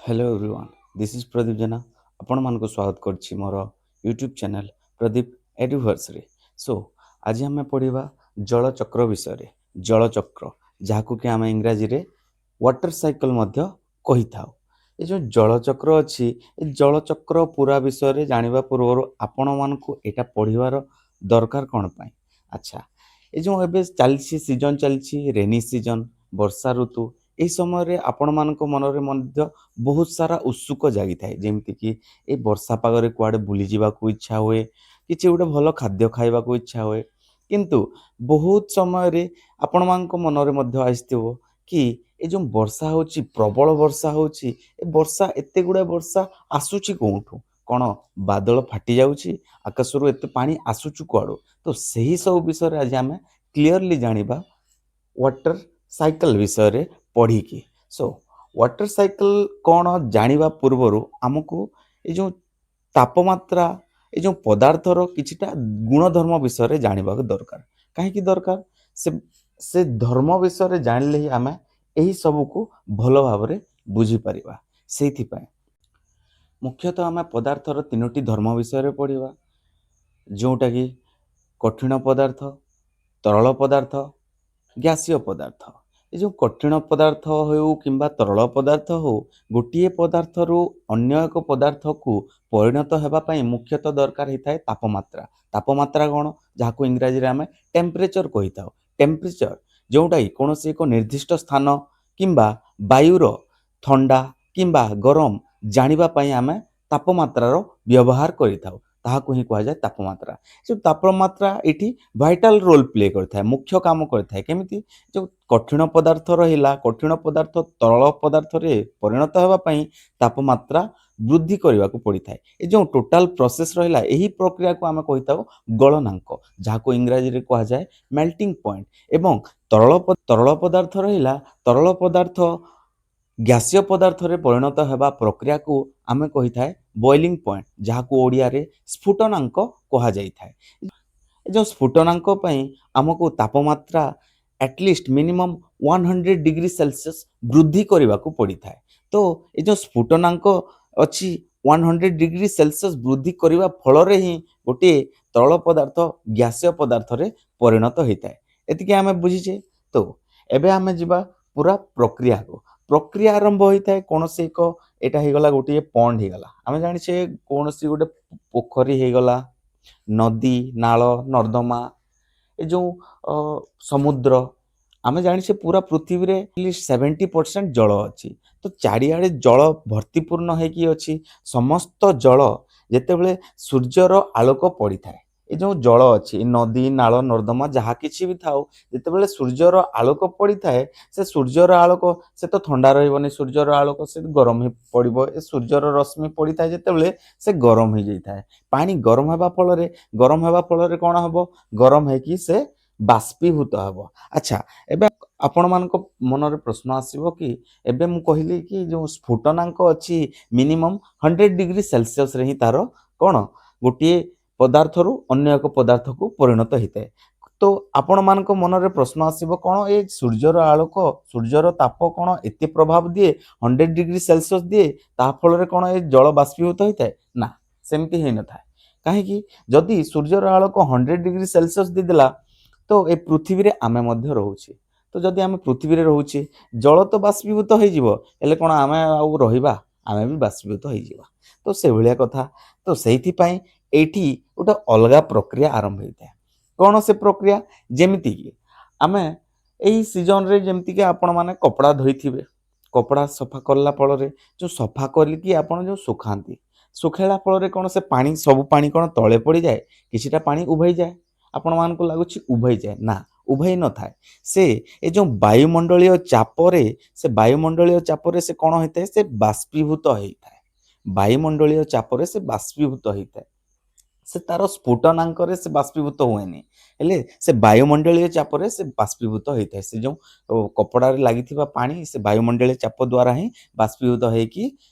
Hello everyone, this is Pradeep Jena. ଆପଣମାନଙ୍କୁ ସ୍ୱାଗତ କରୁଛି ମୋର ୟୁଟ୍ୟୁବ୍ ଚ୍ୟାନେଲ୍ ପ୍ରଦୀପ ଏଡୁଭର୍ସରେ। ସୋ ଆଜି ଆମେ ପଢ଼ିବା ଜଳଚକ୍ର ବିଷୟରେ। ଜଳଚକ୍ର, ଯାହାକୁ କି ଆମେ ଇଂରାଜୀରେ ୱାଟର ସାଇକେଲ ମଧ୍ୟ କହିଥାଉ। ଏ ଯେଉଁ ଜଳଚକ୍ର ଅଛି, ଏ ଜଳଚକ୍ର ପୁରା ବିଷୟରେ ଜାଣିବା ପୂର୍ବରୁ ଆପଣମାନଙ୍କୁ ଏଇଟା ପଢ଼ିବାର ଦରକାର କ'ଣ ପାଇଁ? ଆଚ୍ଛା, ଏ ଯେଉଁ ଏବେ ଚାଲିଛି, ସିଜନ୍ ଚାଲିଛି, ରେନି ସିଜନ୍, ବର୍ଷା ଋତୁ। ଏହି ସମୟରେ ଆପଣମାନଙ୍କ ମନରେ ମଧ୍ୟ ବହୁତ ସାରା ଉତ୍ସୁକ ଜାଗିଥାଏ, ଯେମିତିକି ଏ ବର୍ଷା ପାଗରେ କୁଆଡ଼େ ବୁଲିଯିବାକୁ ଇଚ୍ଛା ହୁଏ, କିଛି ଗୋଟେ ଭଲ ଖାଦ୍ୟ ଖାଇବାକୁ ଇଚ୍ଛା ହୁଏ। କିନ୍ତୁ ବହୁତ ସମୟରେ ଆପଣମାନଙ୍କ ମନରେ ମଧ୍ୟ ଆସିଥିବ କି ଏ ଯେଉଁ ବର୍ଷା ହେଉଛି, ପ୍ରବଳ ବର୍ଷା ହେଉଛି, ଏ ବର୍ଷା, ଏତେ ଗୁଡ଼ାଏ ବର୍ଷା ଆସୁଛି କେଉଁଠୁ? କ'ଣ ବାଦଲ ଫାଟି ଯାଉଛି? ଆକାଶରୁ ଏତେ ପାଣି ଆସୁଛି କୁଆଡ଼ୁ? ତ ସେହି ସବୁ ବିଷୟରେ ଆଜି ଆମେ କ୍ଲିଅରଲି ଜାଣିବା ୱାଟର ସାଇକେଲ ବିଷୟରେ ପଢ଼ିକି। ସୋ ୱାଟର ସାଇକେଲ କ'ଣ ଜାଣିବା ପୂର୍ବରୁ ଆମକୁ ଏ ଯେଉଁ ତାପମାତ୍ରା, ଏ ଯେଉଁ ପଦାର୍ଥର କିଛିଟା ଗୁଣଧର୍ମ ବିଷୟରେ ଜାଣିବାକୁ ଦରକାର। କାହିଁକି ଦରକାର? ସେ ଧର୍ମ ବିଷୟରେ ଜାଣିଲେ ହିଁ ଆମେ ଏହି ସବୁକୁ ଭଲ ଭାବରେ ବୁଝିପାରିବା। ସେଇଥିପାଇଁ ମୁଖ୍ୟତଃ ଆମେ ପଦାର୍ଥର ତିନୋଟି ଧର୍ମ ବିଷୟରେ ପଢ଼ିବା, ଯେଉଁଟାକି କଠିନ ପଦାର୍ଥ, ତରଳ ପଦାର୍ଥ, ଗ୍ୟାସୀୟ ପଦାର୍ଥ। ଏ ଯେଉଁ କଠିନ ପଦାର୍ଥ ହେଉ କିମ୍ବା ତରଳ ପଦାର୍ଥ ହେଉ, ଗୋଟିଏ ପଦାର୍ଥରୁ ଅନ୍ୟ ଏକ ପଦାର୍ଥକୁ ପରିଣତ ହେବା ପାଇଁ ମୁଖ୍ୟତଃ ଦରକାର ହେଇଥାଏ ତାପମାତ୍ରା। ତାପମାତ୍ରା କ'ଣ? ଯାହାକୁ ଇଂରାଜୀରେ ଆମେ ଟେମ୍ପରେଚର କହିଥାଉ। ଟେମ୍ପରେଚର ଯେଉଁଟାକି କୌଣସି ଏକ ନିର୍ଦ୍ଦିଷ୍ଟ ସ୍ଥାନ କିମ୍ବା ବାୟୁର ଥଣ୍ଡା କିମ୍ବା ଗରମ ଜାଣିବା ପାଇଁ ଆମେ ତାପମାତ୍ରାର ବ୍ୟବହାର କରିଥାଉ, ତାହାକୁ ହିଁ କୁହାଯାଏ ତାପମାତ୍ରା। ଯେଉଁ ତାପମାତ୍ରା ଏଇଠି ଭାଇଟାଲ ରୋଲ୍ ପ୍ଲେ କରିଥାଏ, ମୁଖ୍ୟ କାମ କରିଥାଏ। କେମିତି? ଯେଉଁ କଠିନ ପଦାର୍ଥ ରହିଲା, କଠିନ ପଦାର୍ଥ ତରଳ ପଦାର୍ଥରେ ପରିଣତ ହେବା ପାଇଁ ତାପମାତ୍ରା ବୃଦ୍ଧି କରିବାକୁ ପଡ଼ିଥାଏ। ଏ ଯେଉଁ ଟୋଟାଲ ପ୍ରୋସେସ୍ ରହିଲା, ଏହି ପ୍ରକ୍ରିୟାକୁ ଆମେ କହିଥାଉ ଗଳନାଙ୍କ, ଯାହାକୁ ଇଂରାଜୀରେ କୁହାଯାଏ ମେଲ୍ଟିଂ ପଏଣ୍ଟ। ଏବଂ ତରଳ ପଦାର୍ଥ ରହିଲା, ତରଳ ପଦାର୍ଥ ଗ୍ୟାସୀୟ ପଦାର୍ଥରେ ପରିଣତ ହେବା ପ୍ରକ୍ରିୟାକୁ ଆମେ କହିଥାଏ ବଏଲିଂ ପଏଣ୍ଟ, ଯାହାକୁ ଓଡ଼ିଆରେ ସ୍ଫୁଟନାଙ୍କ କୁହାଯାଇଥାଏ। ଏ ଯେଉଁ ସ୍ଫୁଟନାଙ୍କ ପାଇଁ ଆମକୁ ତାପମାତ୍ରା at least minimum 100 degree Celsius ବୃଦ୍ଧି କରିବାକୁ ପଡ଼ିଥାଏ। ତ ଏ ଯେଉଁ ସ୍ଫୁଟନାଙ୍କ ଅଛି, 100 ଡିଗ୍ରୀ ସେଲସିୟସ୍ ବୃଦ୍ଧି କରିବା ଫଳରେ ହିଁ ଗୋଟିଏ ତରଳ ପଦାର୍ଥ ଗ୍ୟାସୀୟ ପଦାର୍ଥରେ ପରିଣତ ହୋଇଥାଏ। ଏତିକି ଆମେ ବୁଝିଛେ। ତ ଏବେ ଆମେ ଯିବା ପୁରା ପ୍ରକ୍ରିୟାକୁ। ପ୍ରକ୍ରିୟା ଆରମ୍ଭ ହୋଇଥାଏ କୌଣସି ଏକ, ଏଇଟା ହେଇଗଲା ଗୋଟିଏ ପଣ୍ଡ ହେଇଗଲା, ଆମେ ଜାଣିଛେ, କୌଣସି ଗୋଟେ ପୋଖରୀ ହେଇଗଲା, ନଦୀ, ନାଳ, ନର୍ଦ୍ଦମା, ଏ ଯେଉଁ ସମୁଦ୍ର। ଆମେ ଜାଣିଛେ ପୁରା ପୃଥିବୀରେ 70% ଜଳ ଅଛି। ତ ଚାରିଆଡ଼େ ଜଳ ଭର୍ତ୍ତିପୂର୍ଣ୍ଣ ହେଇକି ଅଛି। ସମସ୍ତ ଜଳ ଯେତେବେଳେ ସୂର୍ଯ୍ୟର ଆଲୋକ ପଡ଼ିଥାଏ, ଏ ଯେଉଁ ଜଳ ଅଛି, ନଦୀ, ନାଳ, ନର୍ଦ୍ଦମା ଯାହା କିଛି ବି ଥାଉ, ଯେତେବେଳେ ସୂର୍ଯ୍ୟର ଆଲୋକ ପଡ଼ିଥାଏ, ସେ ସୂର୍ଯ୍ୟର ଆଲୋକ ସେ ତ ଥଣ୍ଡା ରହିବନି। ସୂର୍ଯ୍ୟର ଆଲୋକ ସେ ଗରମ ହେଇ ପଡ଼ିବ। ଏ ସୂର୍ଯ୍ୟର ରଶ୍ମି ପଡ଼ିଥାଏ ଯେତେବେଳେ, ସେ ଗରମ ହେଇଯାଇଥାଏ। ପାଣି ଗରମ ହେବା ଫଳରେ କ'ଣ ହେବ? ଗରମ ହେଇକି ସେ ବାଷ୍ପୀଭୂତ ହେବ। ଆଚ୍ଛା, ଏବେ ଆପଣମାନଙ୍କ ମନରେ ପ୍ରଶ୍ନ ଆସିବ କି ଏବେ ମୁଁ କହିଲି କି ଯେଉଁ ସ୍ଫୁଟନାଙ୍କ ଅଛି, ମିନିମମ୍ 100 ଡିଗ୍ରୀ ସେଲସିୟସରେ ହିଁ ତାର କ'ଣ ଗୋଟିଏ ପଦାର୍ଥରୁ ଅନ୍ୟ ଏକ ପଦାର୍ଥକୁ ପରିଣତ ହେଇଥାଏ। ତ ଆପଣମାନଙ୍କ ମନରେ ପ୍ରଶ୍ନ ଆସିବ, କ'ଣ ଏ ସୂର୍ଯ୍ୟର ଆଲୋକ, ସୂର୍ଯ୍ୟର ତାପ କ'ଣ ଏତେ ପ୍ରଭାବ ଦିଏ, 100 ଡିଗ୍ରୀ ସେଲସିୟସ ଦିଏ, ତା ଫଳରେ କ'ଣ ଏ ଜଳ ବାଷ୍ପୀଭୂତ ହେଇଥାଏ? ନା, ସେମିତି ହେଇନଥାଏ। କାହିଁକି? ଯଦି ସୂର୍ଯ୍ୟର ଆଲୋକ 100 ଡିଗ୍ରୀ ସେଲସିୟସ ଦେଇଦେଲା, ତ ଏ ପୃଥିବୀରେ ଆମେ ମଧ୍ୟ ରହୁଛେ। ତ ଯଦି ଆମେ ପୃଥିବୀରେ ରହୁଛେ, ଜଳ ତ ବାଷ୍ପୀଭୂତ ହେଇଯିବ, ହେଲେ କ'ଣ ଆମେ ଆଉ ରହିବା? ଆମେ ବି ବାଷ୍ପୀଭୂତ ହେଇଯିବା। ତ ସେଭଳିଆ କଥା। ତ ସେଇଥିପାଇଁ ଏଇଠି ଗୋଟେ ଅଲଗା ପ୍ରକ୍ରିୟା ଆରମ୍ଭ ହେଇଥାଏ। କ'ଣ ସେ ପ୍ରକ୍ରିୟା? ଯେମିତିକି ଆମେ ଏଇ ସିଜନରେ ଯେମିତିକି ଆପଣମାନେ କପଡ଼ା ଧୋଇଥିବେ, କପଡ଼ା ସଫା କଲା ଫଳରେ, ଯେଉଁ ସଫା କରିକି ଆପଣ ଯେଉଁ ଶୁଖାନ୍ତି, ଶୁଖାଇଲା ଫଳରେ କ'ଣ ସେ ପାଣି, ସବୁ ପାଣି କ'ଣ ତଳେ ପଡ଼ିଯାଏ? କିଛିଟା ପାଣି ଉଭେଇଯାଏ। ଆପଣମାନଙ୍କୁ ଲାଗୁଛି ଉଭେଇଯାଏ। ନା, ଉଭେଇ ନଥାଏ। ସେ ଏ ଯେଉଁ ବାୟୁମଣ୍ଡଳୀୟ ଚାପରେ, ସେ ବାୟୁମଣ୍ଡଳୀୟ ଚାପରେ ସେ କ'ଣ ହେଇଥାଏ? ସେ ବାଷ୍ପୀଭୂତ ହେଇଥାଏ। ବାୟୁମଣ୍ଡଳୀୟ ଚାପରେ ସେ ବାଷ୍ପୀଭୂତ ହେଇଥାଏ। ସେ ତାର ସ୍ଫୁଟନାଙ୍କରେ ସେ ବାଷ୍ପୀଭୂତ ହୁଏନି, ହେଲେ ସେ ବାୟୁମଣ୍ଡଳୀୟ ଚାପରେ ସେ ବାଷ୍ପୀଭୂତ ହେଇଥାଏ। ସେ ଯେଉଁ କପଡ଼ାରେ ଲାଗିଥିବା ପାଣି, ସେ ବାୟୁମଣ୍ଡଳୀୟ ଚାପ ଦ୍ୱାରା ହିଁ ବାଷ୍ପୀଭୂତ ହେଇକି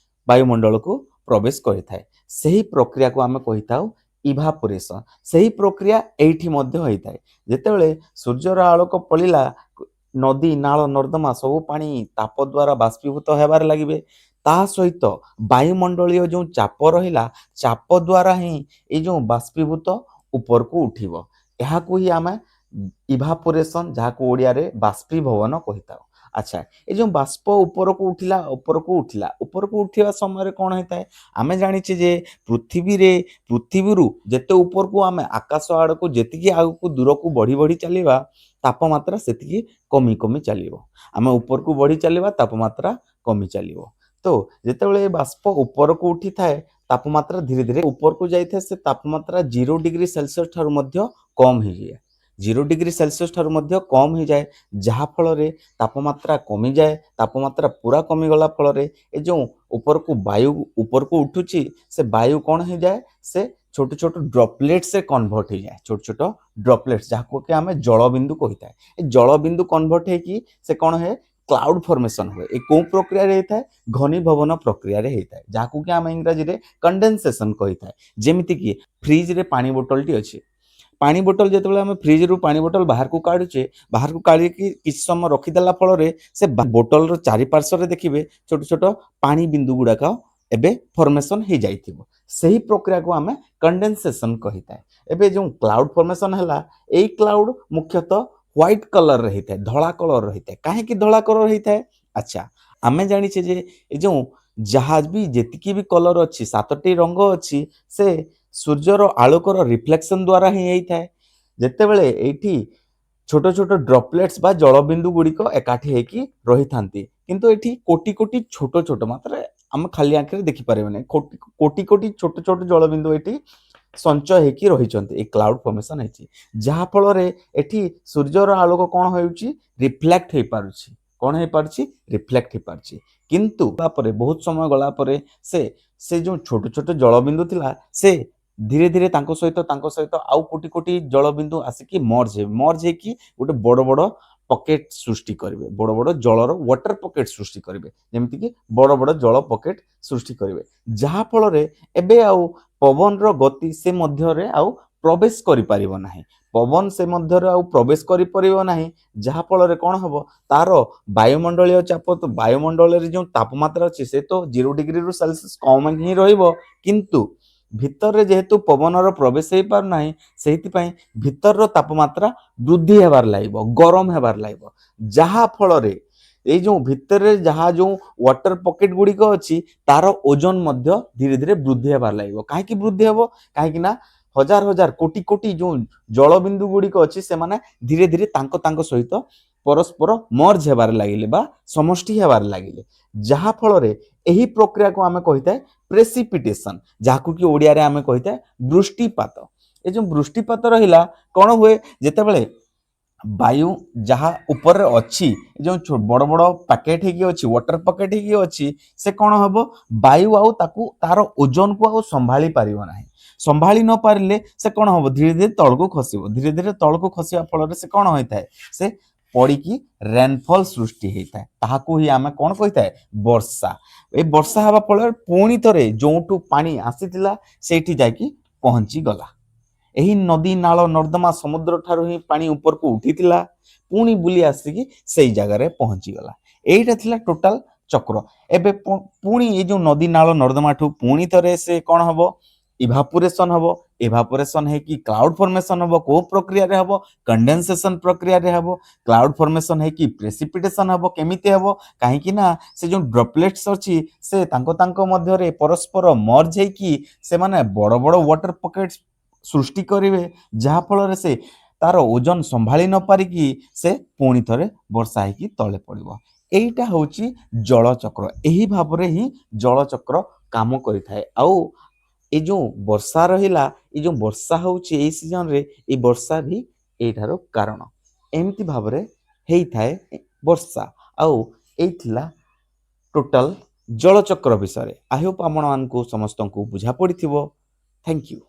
ବାୟୁମଣ୍ଡଳକୁ ପ୍ରବେଶ କରିଥାଏ। ସେହି ପ୍ରକ୍ରିୟାକୁ ଆମେ କହିଥାଉ ଇଭାପୋରେସନ। ସେହି ପ୍ରକ୍ରିୟା ଏଇଠି ମଧ୍ୟ ହେଇଥାଏ। ଯେତେବେଳେ ସୂର୍ଯ୍ୟର ଆଲୋକ ପଡ଼ିଲା, ନଦୀ, ନାଳ, ନର୍ଦ୍ଦମା ସବୁ ପାଣି ତାପ ଦ୍ୱାରା ବାଷ୍ପୀଭୂତ ହେବାରେ ଲାଗିବେ। ତା ସହିତ ବାୟୁମଣ୍ଡଳୀୟ ଯେଉଁ ଚାପ ରହିଲା, ଚାପ ଦ୍ୱାରା ହିଁ ଏଇ ଯେଉଁ ବାଷ୍ପୀଭୂତ ଉପରକୁ ଉଠିବ। ଏହାକୁ ହିଁ ଆମେ ଇଭାପୋରେସନ୍, ଯାହାକୁ ଓଡ଼ିଆରେ ବାଷ୍ପୀଭବନ କହିଥାଉ। ଆଚ୍ଛା, ଏ ଯେଉଁ ବାଷ୍ପ ଉପରକୁ ଉଠିଲା, ଉପରକୁ ଉଠିଲା, ଉପରକୁ ଉଠିବା ସମୟରେ କ'ଣ ହେଇଥାଏ? ଆମେ ଜାଣିଛେ ଯେ ପୃଥିବୀରେ, ପୃଥିବୀରୁ ଯେତେ ଉପରକୁ ଆମେ ଆକାଶ ଆଡ଼କୁ ଯେତିକି ଆଗକୁ ଦୂରକୁ ବଢ଼ି ବଢ଼ି ଚାଲିବା, ତାପମାତ୍ରା ସେତିକି କମି କମି ଚାଲିବ। ଆମେ ଉପରକୁ ବଢ଼ି ଚାଲିବା, ତାପମାତ୍ରା କମି ଚାଲିବ। ତ ଯେତେବେଳେ ଏ ବାଷ୍ପ ଉପରକୁ ଉଠିଥାଏ, ତାପମାତ୍ରା ଧୀରେ ଧୀରେ ଉପରକୁ ଯାଇଥାଏ। ସେ ତାପମାତ୍ରା 0 ଡିଗ୍ରୀ ସେଲସିୟସ୍ ଠାରୁ ମଧ୍ୟ କମ୍ ହେଇଯାଏ, 0 ଡିଗ୍ରୀ ସେଲସିୟସ୍ ଠାରୁ ମଧ୍ୟ କମ୍ ହେଇଯାଏ, ଯାହାଫଳରେ ତାପମାତ୍ରା କମିଯାଏ। ତାପମାତ୍ରା ପୁରା କମିଗଲା ଫଳରେ ଏ ଯେଉଁ ଉପରକୁ ବାୟୁ ଉପରକୁ ଉଠୁଛି, ସେ ବାୟୁ କ'ଣ ହେଇଯାଏ? ସେ ଛୋଟ ଛୋଟ ଡ୍ରପଲେଟ୍ସରେ କନଭର୍ଟ ହେଇଯାଏ। ଛୋଟ ଛୋଟ ଡ୍ରପଲେଟ୍ସ, ଯାହାକୁ କି ଆମେ ଜଳବିନ୍ଦୁ କହିଥାଏ। ଏ ଜଳବିନ୍ଦୁ କନଭର୍ଟ ହେଇକି ସେ କ'ଣ ହୁଏ? କ୍ଲାଉଡ୍ ଫର୍ମେସନ୍ ହୁଏ। ଏ କେଉଁ ପ୍ରକ୍ରିୟାରେ ହେଇଥାଏ? ଘନୀଭବନ ପ୍ରକ୍ରିୟାରେ ହେଇଥାଏ, ଯାହାକୁ କି ଆମେ ଇଂରାଜୀରେ କଣ୍ଡେନସେସନ୍ କହିଥାଏ। ଯେମିତିକି ଫ୍ରିଜରେ ପାଣି ବୋଟଲଟି ଅଛି। ପାଣି ବୋଟଲ ଯେତେବେଳେ ଆମେ ଫ୍ରିଜରୁ ପାଣି ବୋଟଲ ବାହାରକୁ କାଢୁଛେ, ବାହାରକୁ କାଢ଼ିକି କିଛି ସମୟ ରଖିଦେଲା ଫଳରେ ସେ ବୋଟଲର ଚାରିପାର୍ଶ୍ୱରେ ଦେଖିବେ ଛୋଟ ଛୋଟ ପାଣି ବିନ୍ଦୁ ଗୁଡ଼ାକ ଏବେ ଫର୍ମେସନ୍ ହେଇଯାଇଥିବ। ସେହି ପ୍ରକ୍ରିୟାକୁ ଆମେ କଣ୍ଡେନସେସନ୍ କହିଥାଏ। ଏବେ ଯେଉଁ କ୍ଲାଉଡ୍ ଫର୍ମେସନ୍ ହେଲା, ଏଇ କ୍ଲାଉଡ୍ ମୁଖ୍ୟତଃ ହ୍ୱାଇଟ୍ କଲର୍ରେ ହେଇଥାଏ, ଧଳା କଲର୍ ହେଇଥାଏ। କାହିଁକି ଧଳା କଲର୍ ହେଇଥାଏ? ଆଚ୍ଛା, ଆମେ ଜାଣିଛେ ଯେ ଏ ଯେଉଁ ଯାହା ବି ଯେତିକି ବି କଲର୍ ଅଛି, ସାତଟି ରଙ୍ଗ ଅଛି, ସେ ସୂର୍ଯ୍ୟର ଆଲୋକର ରିଫ୍ଲେକ୍ସନ୍ ଦ୍ୱାରା ହିଁ ହେଇଥାଏ। ଯେତେବେଳେ ଏଇଠି ଛୋଟ ଛୋଟ ଡ୍ରପଲେଟ୍ସ ବା ଜଳବିନ୍ଦୁ ଗୁଡ଼ିକ ଏକାଠି ହେଇକି ରହିଥାନ୍ତି, କିନ୍ତୁ ଏଠି କୋଟି କୋଟି ଛୋଟ ଛୋଟ ମାତ୍ରାରେ ଆମେ ଖାଲି ଆଖିରେ ଦେଖିପାରିବାନି, କୋଟି କୋଟି କୋଟି ଛୋଟ ଛୋଟ ଜଳବିନ୍ଦୁ ଏଠି ସଞ୍ଚୟ ହେଇକି ରହିଛନ୍ତି। ଏଇ କ୍ଲାଉଡ୍ ଫର୍ମେସନ୍ ହେଇଛି, ଯାହାଫଳରେ ଏଠି ସୂର୍ଯ୍ୟର ଆଲୋକ କ'ଣ ହେଉଛି? ରିଫ୍ଲେକ୍ଟ ହେଇପାରୁଛି। କ'ଣ ହେଇପାରୁଛି? ରିଫ୍ଲେକ୍ଟ ହେଇପାରୁଛି। କିନ୍ତୁ ତାପରେ ବହୁତ ସମୟ ଗଲା ପରେ ସେ ଯେଉଁ ଛୋଟ ଛୋଟ ଜଳବିନ୍ଦୁ ଥିଲା, ସେ ଧୀରେ ଧୀରେ ତାଙ୍କ ସହିତ ଆଉ କୋଟି କୋଟି ଜଳବିନ୍ଦୁ ଆସିକି ମର୍ଜ ହେବେ। ମର୍ଜ ହେଇକି ଗୋଟେ ବଡ଼ ବଡ଼ ପକେଟ୍ ସୃଷ୍ଟି କରିବେ, ବଡ଼ ବଡ଼ ଜଳର ୱାଟର ପକେଟ୍ ସୃଷ୍ଟି କରିବେ, ଯେମିତିକି ବଡ଼ ବଡ଼ ଜଳ ପକେଟ୍ ସୃଷ୍ଟି କରିବେ, ଯାହାଫଳରେ ଏବେ ଆଉ ପବନର ଗତି ସେ ମଧ୍ୟରେ ଆଉ ପ୍ରବେଶ କରିପାରିବ ନାହିଁ। ପବନ ସେ ମଧ୍ୟରେ ଆଉ ପ୍ରବେଶ କରିପାରିବ ନାହିଁ, ଯାହାଫଳରେ କ'ଣ ହେବ? ତାର ବାୟୁମଣ୍ଡଳୀୟ ଚାପ ତ, ବାୟୁମଣ୍ଡଳରେ ଯେଉଁ ତାପମାତ୍ରା ଅଛି, ସେ ତ 0 ଡିଗ୍ରୀରୁ ସେଲସିୟସ୍ କମ୍ ହିଁ ରହିବ। କିନ୍ତୁ ଭିତରରେ ଯେହେତୁ ପବନର ପ୍ରବେଶ ହେଇପାରୁନାହିଁ, ସେଇଥିପାଇଁ ଭିତରର ତାପମାତ୍ରା ବୃଦ୍ଧି ହେବାର ଲାଗିବ, ଗରମ ହେବାର ଲାଗିବ, ଯାହା ଫଳରେ ଏଇ ଯେଉଁ ଭିତରେ ଯାହା ଯେଉଁ ୱାଟର ପକେଟ୍ ଗୁଡ଼ିକ ଅଛି, ତାର ଓଜନ ମଧ୍ୟ ଧୀରେ ଧୀରେ ବୃଦ୍ଧି ହେବାର ଲାଗିବ। କାହିଁକି ବୃଦ୍ଧି ହେବ? କାହିଁକି ନା ହଜାର ହଜାର କୋଟି କୋଟି ଯେଉଁ ଜଳବିନ୍ଦୁ ଗୁଡ଼ିକ ଅଛି, ସେମାନେ ଧୀରେ ଧୀରେ ତାଙ୍କ ତାଙ୍କ ସହିତ ପରସ୍ପର ମର୍ଜ ହେବାରେ ଲାଗିଲେ ବା ସମଷ୍ଟି ହେବାରେ ଲାଗିଲେ, ଯାହାଫଳରେ ଏହି ପ୍ରକ୍ରିୟାକୁ ଆମେ କହିଥାଏ ପ୍ରେସିପିଟେସନ୍, ଯାହାକୁ କି ଓଡ଼ିଆରେ ଆମେ କହିଥାଏ ବୃଷ୍ଟିପାତ। ଏ ଯେଉଁ ବୃଷ୍ଟିପାତ ରହିଲା, କ'ଣ ହୁଏ? ଯେତେବେଳେ ବାୟୁ ଯାହା ଉପରେ ଅଛି, ଏ ଯେଉଁ ବଡ଼ ବଡ଼ ପ୍ୟାକେଟ୍ ହେଇକି ଅଛି, ୱାଟର ପକେଟ୍ ହେଇକି ଅଛି, ସେ କ'ଣ ହେବ? ବାୟୁ ଆଉ ତାକୁ ତାର ଓଜନକୁ ଆଉ ସମ୍ଭାଳି ପାରିବ ନାହିଁ। ସମ୍ଭାଳି ନ ପାରିଲେ ସେ କ'ଣ ହେବ? ଧୀରେ ଧୀରେ ତଳକୁ ଖସିବ। ଧୀରେ ଧୀରେ ତଳକୁ ଖସିବା ଫଳରେ ସେ କ'ଣ ହୋଇଥାଏ? ସେ ପଡ଼ିକି ରେନଫଲ୍ ସୃଷ୍ଟି ହେଇଥାଏ। ତାହାକୁ ହିଁ ଆମେ କ'ଣ କହିଥାଏ? ବର୍ଷା। ଏଇ ବର୍ଷା ହେବା ଫଳରେ ପୁଣି ଥରେ ଯେଉଁଠୁ ପାଣି ଆସିଥିଲା, ସେଇଠି ଯାଇକି ପହଞ୍ଚିଗଲା। ଏହି ନଦୀ, ନାଳ, ନର୍ଦ୍ଦମା, ସମୁଦ୍ର ଠାରୁ ହିଁ ପାଣି ଉପରକୁ ଉଠିଥିଲା, ପୁଣି ବୁଲି ଆସିକି ସେଇ ଜାଗାରେ ପହଞ୍ଚିଗଲା। ଏଇଟା ଥିଲା ଟୋଟାଲ ଚକ୍ର। ଏବେ ପୁଣି ଏଇ ଯେଉଁ ନଦୀ, ନାଳ, ନର୍ଦ୍ଦମାଠୁ ପୁଣି ଥରେ ସେ କ'ଣ ହବ? ଇଭାପୋରେସନ୍ ହବ। ଇଭାପୋରେସନ୍ ହେଇକି କ୍ଲାଉଡ୍ ଫର୍ମେସନ୍ ହବ। କୋଉ ପ୍ରକ୍ରିୟାରେ ହବ? କଣ୍ଡେନସେସନ୍ ପ୍ରକ୍ରିୟାରେ ହବ। କ୍ଲାଉଡ୍ ଫର୍ମେସନ୍ ହେଇକି ପ୍ରେସିପିଟେସନ୍ ହବ। କେମିତି ହବ? କାହିଁକି ନା ସେ ଯେଉଁ ଡ୍ରପଲେଟ୍ସ ଅଛି, ସେ ତାଙ୍କ ତାଙ୍କ ମଧ୍ୟରେ ପରସ୍ପର ମର୍ଜ ହେଇକି ସେମାନେ ବଡ଼ ବଡ଼ ୱାଟର ପକେଟ୍ସ ସୃଷ୍ଟି କରିବେ, ଯାହାଫଳରେ ସେ ତାର ଓଜନ ସମ୍ଭାଳି ନ ପାରିକି ସେ ପୁଣି ଥରେ ବର୍ଷା ହେଇକି ତଳେ ପଡ଼ିବ। ଏଇଟା ହେଉଛି ଜଳଚକ୍ର। ଏହି ଭାବରେ ହିଁ ଜଳଚକ୍ର କାମ କରିଥାଏ। ଆଉ ଏଇ ଯେଉଁ ବର୍ଷା ରହିଲା, ଏଇ ଯେଉଁ ବର୍ଷା ହେଉଛି ଏଇ ସିଜନରେ, ଏଇ ବର୍ଷା ବି ଏଇଟାର କାରଣ। ଏମିତି ଭାବରେ ହେଇଥାଏ ବର୍ଷା। ଆଉ ଏଇ ଥିଲା ଟୋଟାଲ ଜଳଚକ୍ର ବିଷୟରେ। I Hope ଆପଣମାନଙ୍କୁ ସମସ୍ତଙ୍କୁ ବୁଝା ପଡ଼ିଥିବ। Thank you.